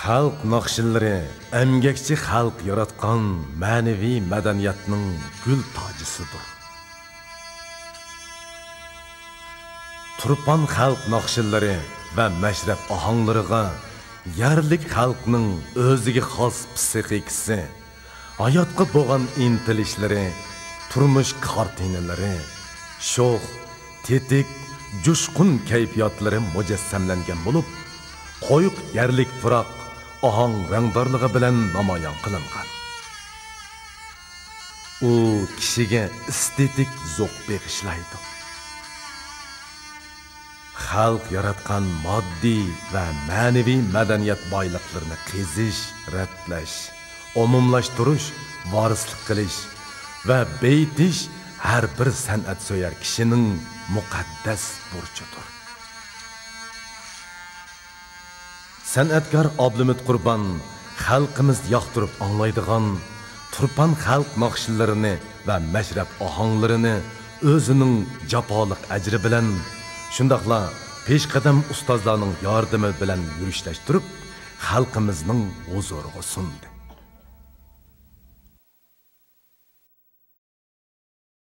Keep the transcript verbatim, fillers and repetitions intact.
خەلق ناخشىلىرى ئەمگەكچى خەلق ياراتقان مەنىۋى مەدەنىيەتنىڭ گۈل تاجىسىدۇر. تۇرپان خەلق ناخشىلىرى ۋە مەشرەپ ئاھاڭلىرىغا يەرلىك خەلقنىڭ ئۆزىگە خاس پسىخىكىسى، ھاياتقا بولغان ئىنتىلىشلىرى، تۇرمۇش كارتىنىلىرى، شوخ، تېتىك، جۇشقۇن كەيپىياتلىرى مۇجەسسەملەنگەن بولۇپ، قويۇق يەرلىك پۇراق ئاھاڭ رەڭدارلىقى بىلەن نامايان قىلىنغان. ئۇ كىشىگە ئېستېتىك زوق بېغىشلايدۇ. خەلق ياراتقان ماددىي ۋە مەنىۋى مەدەنىيەت بايلىقلىرىنى قېزىش، رەتلەش، ئومۇملاشتۇرۇش، ۋارىسلىق قىلىش ۋە بېيىتىش ھەر بىر سەنئەتسۆيەر كىشىنىڭ مۇقەددەس بۇرچىدۇر. سەنئەتكار ئابلىمىت قۇربان خەلقىمىز ياقتۇرۇپ ئاڭلايدىغان تۇرپان خەلق ناخشىلىرىنى ۋە مەشرەپ ئاھاڭلىرىنى ئۆزىنىڭ جاپالىق ئەجرى بىلەن، شۇنداقلا پېشقەدەم ئۇستازلارنىڭ ياردىمى بىلەن يۈرۈشلەشتۈرۈپ، خەلقىمىزنىڭ ھۇزۇرىغا سۇندى.